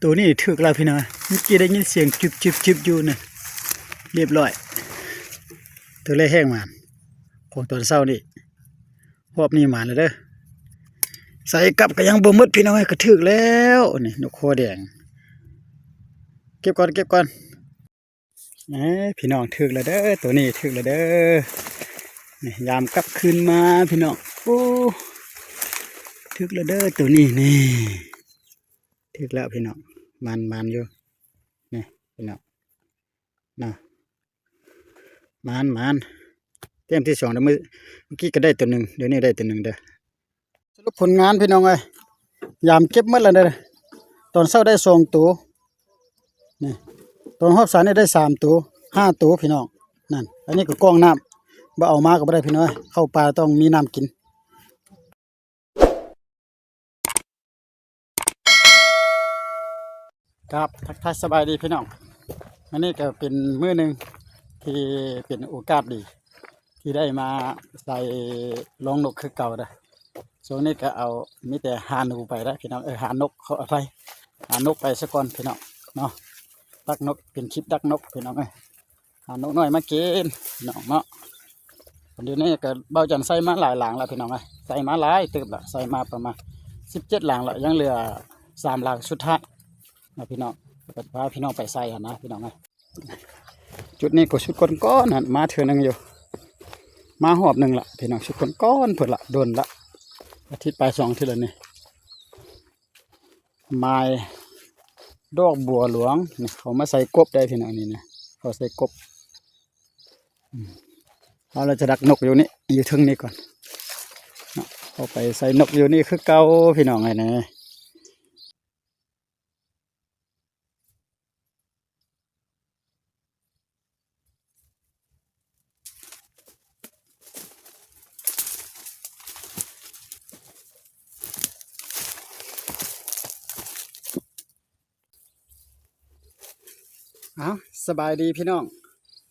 ໂຕນີ້ຖືກແລ້ວພີ່ນ້ອງ, ເມື່ອກີ້ໄດ້ຍິນສຽງຈຶບໆໆຢູ່ນະ. ຮຽບຮ້ອຍ ໂຕແລກແຮງໝານຂອງຕອນເຊົ້ານີ້. ຮອບນີ້ໝານແລ້ວເດີ. ໃສ່ກັບກໍຍັງບໍ່ໝົດພີ່ນ້ອງເອີຍ, ກໍຖືກແລ້ວນີ້ ນົກຄໍແດງ. ເກັບກ່ອນ ເກັບກ່ອນ. ເອີ ພີ່ນ້ອງ ຖືກແລ້ວເດີ, ໂຕນີ້ຖືກແລ້ວເດີ. ນີ້ ຍາມກັບຄືນມາພີ່ນ້ອງ. ໂອ້ ຖືກແລ້ວເດີ ໂຕນີ້ນີ້. ຖືກແລ້ວພີ່ນ້ອງ, ໝານ ໝານຢູ່ນີ້ພີ່ນ້ອງເນາະ. ໝານ ໝານ ແຕ້ມທີສອງເດີ. ມື້ ເມື່ອກີ້ກໍໄດ້ໂຕໜຶ່ງ, ດຽວນີ້ໄດ້ໂຕໜຶ່ງເດີ. ສະຫຼຸບຜົນງານພີ່ນ້ອງເອີຍ, ຍາມເກັບໝົດແລ້ວເດີ. ຕອນເຊົ້າໄດ້ສອງໂຕນີ້, ຕອນຮອບສາຍນີ້ໄດ້ສາມໂຕ, ຫ້າໂຕພີ່ນ້ອງ. ນັ້ນ ອັນນີ້ກໍກອງນ້ຳ, ບໍ່ເອົາມາກໍບໍ່ໄດ້ພີ່ນ້ອງເອີຍ, ເຂົ້າປ່າຕ້ອງມີນ້ຳກິນ. ຄັບ ທັກທາຍສະບາຍດີພີ່ນ້ອງ. ມື້ນີ້ກໍເປັນມື້ໜຶ່ງທີ່ເປັນໂອກາດດີ ທີ່ໄດ້ມາໃສ່ລອງນົກຄືເກົ່າເດີ. ຊ່ວງນີ້ກໍເອົາ ມີແຕ່ຫາໜູໄປເດີພີ່ນ້ອງເອີຍ, ຫານົກ ຂໍອະໄພ ຫານົກໄປຊະກ່ອນພີ່ນ້ອງເນາະ. ດັກນົກ ເປັນຄລິບດັກນົກພີ່ນ້ອງເອີຍ. ຫານົກນ້ອຍມາກິນພີ່ນ້ອງເນາະ. ດຽວນີ້ກໍບ່າວຈັນໃສ່ມາຫຼາຍຫຼັງແລ້ວພີ່ນ້ອງເອີຍ, ໃສ່ມາຫຼາຍເຕີບລະ, ໃສ່ມາປະມານສິບເຈັດຫຼັງລະ, ຍັງເຫຼືອສາມຫຼັງສຸດທ້າຍນະພີ່ນ້ອງ. ກໍພາພີ່ນ້ອງໄປໃສ່ຫັ້ນນະພີ່ນ້ອງເອີຍ. ຈຸດນີ້ກໍຊຸດກ່ອນໆຫັ້ນ ມາເທື່ອໜຶ່ງຢູ່, ມາຮອບໜຶ່ງລະພີ່ນ້ອງ. ຊຸດກ່ອນໆພຸ້ນລະ, ດົນລະ, ອາທິດປາຍສອງອາທິດລະນີ້. ໝາຍດອກບົວຫຼວງນີ້ ເຂົາມາໃສ່ກົບໄດ້ພີ່ນ້ອງ. ນີ້ນະ ເຂົາໃສ່ກົບ. ອືມ ເຮົາລະຈະດັກນົກຢູ່ນີ້ ຢູ່ເທິງນີ້ກ່ອນເນາະ. ເຮົາໄປໃສ່ນົກຢູ່ນີ້ຄືເກົ່າພີ່ນ້ອງເອີຍນະ. ເອົ້າ ສະບາຍດີພີ່ນ້ອງ.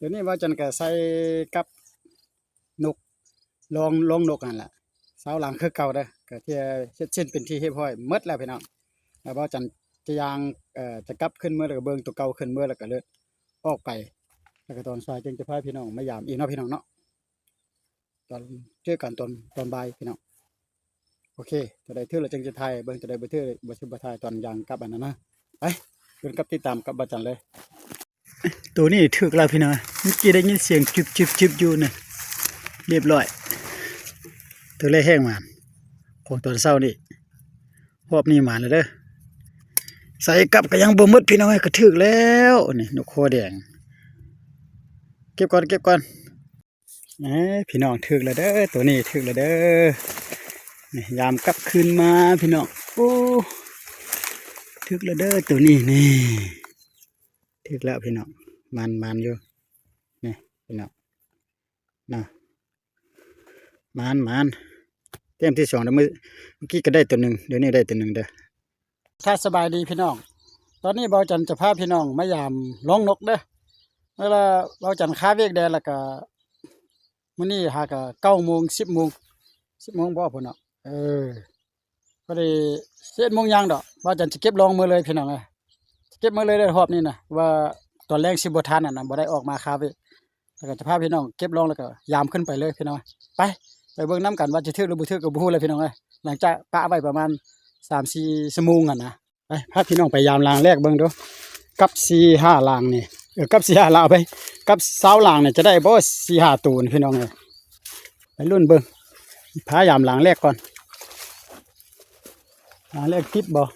ດຽວນີ້ບ່າວຈັນກໍໃສ່ກັບນົກ ລອງ ລອງນົກຫັ້ນລະ ຊາວຫຼັງຄືເກົ່າເດີ. ກໍທີ່ເຮັດເຊັ່ນເປັນທີ່ຮຽບຮ້ອຍໝົດແລ້ວພີ່ນ້ອງ. ແລ້ວບ່າວຈັນຈະຍ່າງ ເອີ ຈະກັບຂຶ້ນເມືອ ແລ້ວກໍເບິ່ງຕົວເກົ່າຂຶ້ນເມືອ ແລ້ວກໍເລີດອອກໄປ. ແລ້ວກໍຕອນສາຍຈຶ່ງຈະພາພີ່ນ້ອງມາຢາມອີກເນາະ ພີ່ນ້ອງເນາະ. ຕອນ ເຈີກັນຕອນ ຕອນບ່າຍພີ່ນ້ອງ. ໂອເຄ ຕົວໃດຖືກແລ້ວຈຶ່ງຈະຖ່າຍໃຫ້ເບິ່ງ, ຕົວໃດບໍ່ຖືກ ບໍ່ ຊິບໍ່ຖ່າຍຕອນຍ່າງກັບອັນນັ້ນນະ. ໄປ ເບິ່ງກັບຕິດຕາມກັບບ່າວຈັນເລີຍ. ໂຕນີ້ຖືກແລ້ວພີ່ນ້ອງ, ເມື່ອກີ້ໄດ້ຍິນສຽງຈຶບໆໆຢູ່ນະ. ຮຽບຮ້ອຍ ໂຕແລກແຮງໝານຂອງຕອນເຊົ້ານີ້. ຮອບນີ້ໝານແລ້ວເດີ. ໃສ່ກັບກໍຍັງບໍ່ໝົດພີ່ນ້ອງເອີຍ, ກໍຖືກແລ້ວນີ້ ນົກຄໍແດງ. ເກັບກ່ອນ ເກັບກ່ອນ. ເອີ ພີ່ນ້ອງ ຖືກແລ້ວເດີ, ໂຕນີ້ຖືກແລ້ວເດີ. ນີ້ ຍາມກັບຄືນມາພີ່ນ້ອງ. ໂອ້ ຖືກແລ້ວເດີ ໂຕນີ້ນີ້. ຖືກແລ້ວພີ່ນ້ອງ, ໝານ ໝານຢູ່ນີ້ພີ່ນ້ອງນະ. ໝານ ໝານ ແຕ້ມທີສອງເດີ. ມື້ ເມື່ອກີ້ກໍໄດ້ໂຕໜຶ່ງ, ດຽວນີ້ໄດ້ໂຕໜຶ່ງເດີ. ທັກທາຍສະບາຍດີພີ່ນ້ອງ, ຕອນນີ້ບ່າວຈັນຈະພາພີ່ນ້ອງມາຢາມລອງນົກເດີ. ເວລາບ່າວຈັນຄາວຽກແດ່ ແລ້ວກະມື້ນີ້ຫາກະເກົ້າໂມງ ສິບໂມງ ສິບໂມງບໍ່ພຸ້ນເນາະ. ເອີ ພໍດີສິບເອັດໂມງຍ່າງດອກ, ບ່າວຈັນຈະເກັບລອງເມືອເລີຍພີ່ນ້ອງເອີຍ. ເກັບເມືອເລີຍເດີຮອບນີ້ນະ, ວ່າຕອນແລງຊິບໍ່ທັນຫັ້ນນະ, ບໍ່ໄດ້ອອກມາຄາວຽກ. ແລ້ວກໍຈະພາພີ່ນ້ອງເກັບລອງ ແລ້ວກໍຢາມຂຶ້ນໄປເລີຍພີ່ນ້ອງ. ໄປ ໄປເບິ່ງນຳກັນວ່າຈະຖືກຫຼືບໍ່ຖືກກໍບໍ່ຮູ້ແຫຼະພີ່ນ້ອງເອີຍ. ຫຼັງຈາກປະໄວ້ປະມານສາມສີ່ຊົ່ວໂມງຫັ້ນນະ. ໄປ ພາພີ່ນ້ອງໄປຢາມຫຼັງແລກເບິ່ງດູ ກັບສີ່ຫ້າຫຼັງນີ້. ເອີ ກັບສີ່ຫ້າຫຼັງ ເອົາໄປ ກັບຊາວຫຼັງນີ້ຈະໄດ້ບໍ່ ສີ່ຫ້າໂຕນີ້ພີ່ນ້ອງເອີຍ. ໄປລຸ້ນເບິ່ງ, ພາຢາມຫຼັງແລກກ່ອນ. ຫຼັງແລກຕິດບໍ່?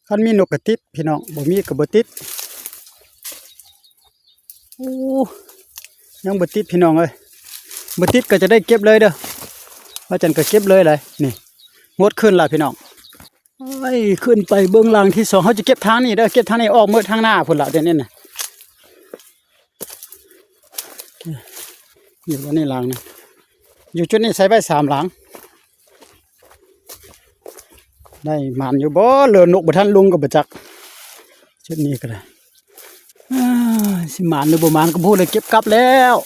ຄັນມີນົກກໍຕິດພີ່ນ້ອງ, ບໍ່ມີກໍບໍ່ຕິດ. ໂອ້ ຍັງບໍ່ຕິດພີ່ນ້ອງເອີຍ. ບໍ່ຕິດກໍຈະໄດ້ເກັບເລີຍເດີ, ວ່າຈັ່ງກໍເກັບເລີຍແຫຼະ. ນີ້ ຫົດຂຶ້ນລະພີ່ນ້ອງ. ໂອ້ຍ ຂຶ້ນໄປເບິ່ງຫຼັງທີສອງ. ເຮົາຈະເກັບທາງນີ້ເດີ, ເກັບທາງນີ້ອອກເໝິດທາງໜ້າພຸ້ນລະ. ດຽວນີ້ນະ ຢູ່ບ່ອນນີ້ຫຼັງໜຶ່ງ, ຢູ່ຈຸດນີ້ໃສ່ໄວ້ສາມຫຼັງ. ໄດ້ໝານຢູ່ບໍ່? ເຫຼືອນົກບໍ່ທັນລົງກໍບໍ່ຈັກ. ຈຸດນີ້ກໍໄດ້. ເອີ ຊິໝານຫຼືບໍ່ໝານກໍບໍ່ຮູ້ແຫຼະ, ເກັບກັບແລ້ວ.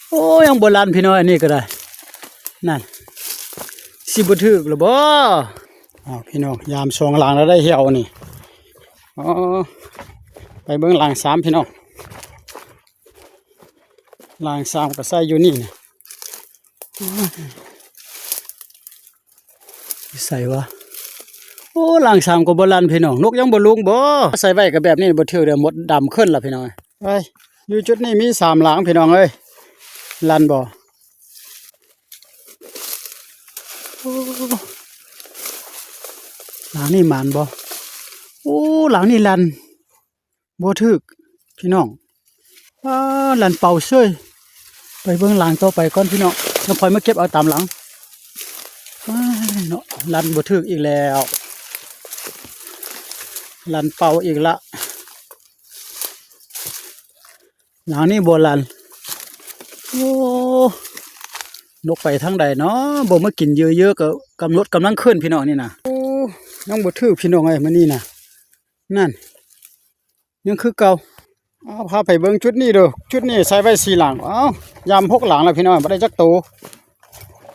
ໂອ້ ຍັງບໍ່ລັນພີ່ນ້ອງ, ອັນນີ້ກໍໄດ້. ນັ້ນ ຊິບໍ່ຖືກລະບໍ່? ອ້າວ ພີ່ນ້ອງ ຍາມສອງຫຼັງແລ້ວ ໄດ້ແລ້ວນີ້. ອໍ ໄປເບິ່ງຫຼັງສາມ ພີ່ນ້ອງ. ຫຼັງສາມກໍໃສ່ຢູ່ນີ້ນະ. ຢູ່ໃສວະ? ໂອ້ ຫຼັງສາມກໍບໍ່ລັ່ນ ພີ່ນ້ອງ. ນົກຍັງບໍ່ລົງບໍ? ໃສ່ໄວ້ກໍແບບນີ້ບໍ່ຖືກເດ້ ມົດດຳຂຶ້ນລະ ພີ່ນ້ອງ. ໄປ ຢູ່ຈຸດນີ້ມີສາມຫຼັງ ພີ່ນ້ອງເອີຍ. ລັ່ນບໍ່? ໂອ້ ຫຼັງນີ້ໝານບໍ່? ໂອ້ ຫຼັງນີ້ລັ່ນ ບໍ່ຖືກ ພີ່ນ້ອງ. ອ້າ ລັ່ນເປົ່າເສີຍ. ໄປເບິ່ງຫຼັງຕໍ່ໄປກ່ອນ ພີ່ນ້ອງ ແລ້ວຄ່ອຍມາເກັບເອົາຕາມຫຼັງ. ອ້າຍເນາະ ລັ່ນບໍ່ຖືກອີກແລ້ວ ລັ່ນເປົ່າອີກລະ. ຫຼັງນີ້ບໍ່ລັ່ນ. ໂອ້ ນົກໄປທາງໃດເນາະ? ບໍ່ມາກິນເຍີະໆ ກໍກຳນົດກຳລັງຂຶ້ນ ພີ່ນ້ອງນີ້ນະ. ໂອ້ ຍັງບໍ່ຖືກ ພີ່ນ້ອງເອີຍ ມື້ນີ້ນະ. ນັ້ນ ຍັງຄືເກົ່າ. ເອົາ ພາໄປເບິ່ງຈຸດນີ້ເດີ້. ຈຸດນີ້ໃສ່ໄວ້ສີ່ຫຼັງ. ເອົ້າ ຍາມຫົກຫຼັງແລ້ວ ພີ່ນ້ອງ ບໍ່ໄດ້ຈັກໂຕ.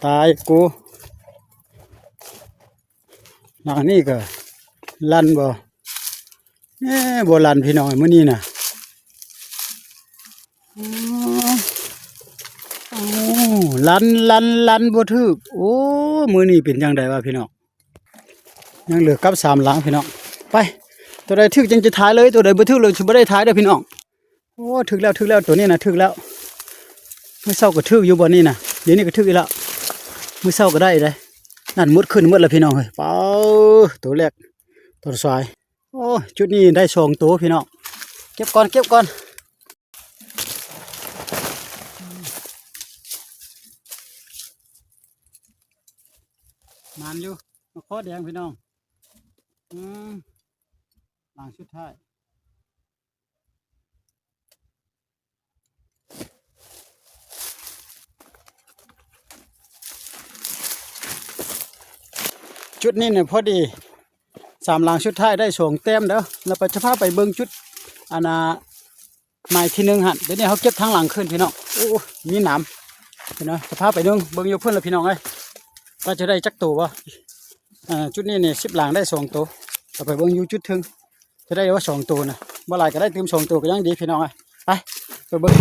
ຕາຍກູ. ຫຼັງນີ້ກໍລັ່ນບໍ່? ເອີ ບໍ່ລັ່ນ ພີ່ນ້ອງ ມື້ນີ້ນະ. ອໍ ໂອ້ ລັ່ນ ລັ່ນ ລັ່ນບໍ່ຖືກ. ໂອ້ ມື້ນີ້ເປັນຈັ່ງໃດວະ ພີ່ນ້ອງ? ຍັງເຫຼືອກັບສາມຫຼັງ ພີ່ນ້ອງ. ໄປ ໂຕໃດຖືກຈັ່ງຈະຖ່າຍເລີຍ ໂຕໃດບໍ່ຖືກເລີຍຊິບໍ່ໄດ້ຖ່າຍເດີ້ ພີ່ນ້ອງ. ໂອ້ ຖືກແລ້ວ ຖືກແລ້ວ ໂຕນີ້ນະ ຖືກແລ້ວ. ມື້ເຊົ້າກໍຖືກຢູ່ບ່ອນນີ້ນະ ດຽວນີ້ກໍຖືກອີກແລ້ວ. ມື້ເຊົ້າກໍໄດ້ເດ້. ນັ້ນ ໝົດຂຶ້ນໝົດແລ້ວ ພີ່ນ້ອງເອີຍ. ປາ ໂຕແລກ ຕອນສາຍ. ໂອ້ ຈຸດນີ້ໄດ້ສອງໂຕ ພີ່ນ້ອງ. ເກັບກ່ອນ ເກັບກ່ອນ. ໝານຢູ່ ມາຂໍແດງ ພີ່ນ້ອງ. ອືມ ຫຼັງສຸດທ້າຍ. ຈຸດນີ້ນະ ພໍດີ ສາມຫຼັງສຸດທ້າຍໄດ້ສອງແຕ້ມເດີ້. ແລ້ວກໍຈະພາໄປເບິ່ງຈຸດ ອັນນ່າ ໝາຍທີໜຶ່ງຫັ້ນ. ດຽວນີ້ເຮົາເກັບທາງຫຼັງຂຶ້ນ ພີ່ນ້ອງ. ໂອ້ ມີໜາມ ພີ່ນ້ອງ. ຈະພາໄປເບິ່ງ ເບິ່ງຢູ່ພຸ້ນລະ ພີ່ນ້ອງເອີຍ ວ່າຈະໄດ້ຈັກໂຕບໍ່. ເອີ ຈຸດນີ້ນີ້ ສິບຫຼັງໄດ້ສອງໂຕ. ເຮົາໄປເບິ່ງຢູ່ຈຸດເທິງ ຈະໄດ້ວ່າສອງໂຕນະ. ບໍ່ຫຼາຍກໍໄດ້ຕື່ມສອງໂຕກໍຍັງດີ ພີ່ນ້ອງເອີຍ. ໄປ ໄປເບິ່ງ.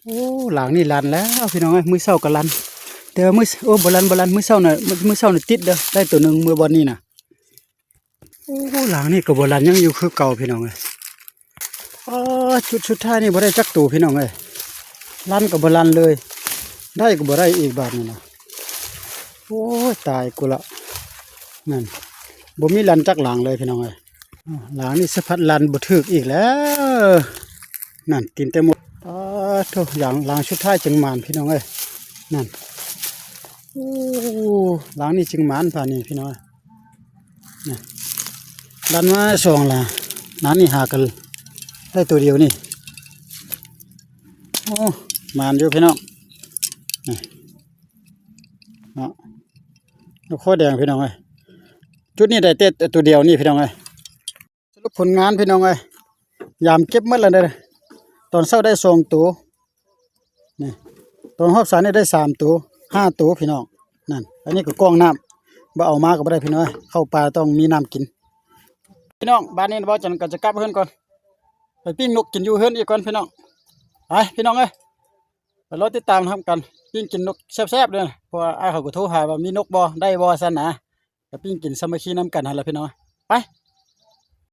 ໂອ້ ຫຼັງນີ້ລັ່ນແລ້ວ ພີ່ນ້ອງເອີຍ. ມື້ເຊົ້າກໍລັ່ນ ແຕ່ວ່າມື້ ໂອ້ ບໍ່ລັ່ນ ບໍ່ລັ່ນ. ມື້ເຊົ້ານະ ມື້ ມື້ເຊົ້ານະຕິດເດີ້ ໄດ້ໂຕໜຶ່ງມື້ບ່ອນນີ້ນະ. ໂອ້ ຫຼັງນີ້ກໍບໍ່ລັ່ນ ຍັງຢູ່ຄືເກົ່າ ພີ່ນ້ອງເອີຍ. ອໍ ຈຸດສຸດທ້າຍນີ້ບໍ່ໄດ້ຈັກໂຕ ພີ່ນ້ອງເອີຍ. ລັ່ນກໍບໍ່ລັ່ນເລີຍ ໄດ້ກໍບໍ່ໄດ້ອີກບາດນີ້ນະ. ໂອ້ຍ ຕາຍກູລະ. ນັ້ນ ບໍ່ມີລັ່ນຈັກຫຼັງເລີຍ ພີ່ນ້ອງເອີຍ. ຫຼັງນີ້ສະພັດລັ່ນບໍ່ຖືກອີກແລ້ວ. ນັ້ນ ກິນແຕ່ໝົດ. ປາໂທ້ ຫຼັງ ຫຼັງສຸດທ້າຍຈຶ່ງໝານ ພີ່ນ້ອງເອີຍ. ນັ້ນ ໂອ້ ຫຼັງນີ້ຈຶ່ງໝານບາດນີ້ ພີ່ນ້ອງເອີຍ. ນີ້ ລັ່ນມາສອງລະ ນັ້ນນີ້ຫາກັນໄດ້ໂຕດຽວນີ້. ໂອ້ ໝານຢູ່ ພີ່ນ້ອງ. ນີ້ເນາະ ນົກຄໍແດງ ພີ່ນ້ອງເອີຍ. ຈຸດນີ້ໄດ້ແຕ່ໂຕດຽວນີ້ ພີ່ນ້ອງເອີຍ. ສະຫຼຸບຜົນງານ ພີ່ນ້ອງເອີຍ. ຍາມເກັບໝົດແລ້ວເດີ້. ຕອນເຊົ້າໄດ້ສອງໂຕ ນີ້ ຕອນຮອບສາຍນີ້ໄດ້ສາມໂຕ ຫ້າໂຕ ພີ່ນ້ອງ. ນັ້ນ ອັນນີ້ກໍກ້ອງນ້ຳ ບໍ່ເອົາມາກໍບໍ່ໄດ້ ພີ່ນ້ອງເອີຍ. ເຂົ້າປ່າຕ້ອງມີນ້ຳກິນ ພີ່ນ້ອງ. ບາດນີ້ບ່າວຈັນກໍຈະກັບເຮືອນກ່ອນ ໄປປີ້ງນົກກິນຢູ່ເຮືອນອີກກ່ອນ ພີ່ນ້ອງ. ໄປ ພີ່ນ້ອງເອີຍ ໄປລໍຕິດຕາມນຳກັນ ປີ້ງກິນນົກແຊບໆເດີ້. ເພາະວ່າອ້າຍເຂົາກໍໂທຫາວ່າມີນົກບໍ່ ໄດ້ບໍ່ ຊັ້ນນະ. ກໍປີ້ງກິນສາມັກຄີນຳກັນຫັ້ນລະ ພີ່ນ້ອງ. ໄປ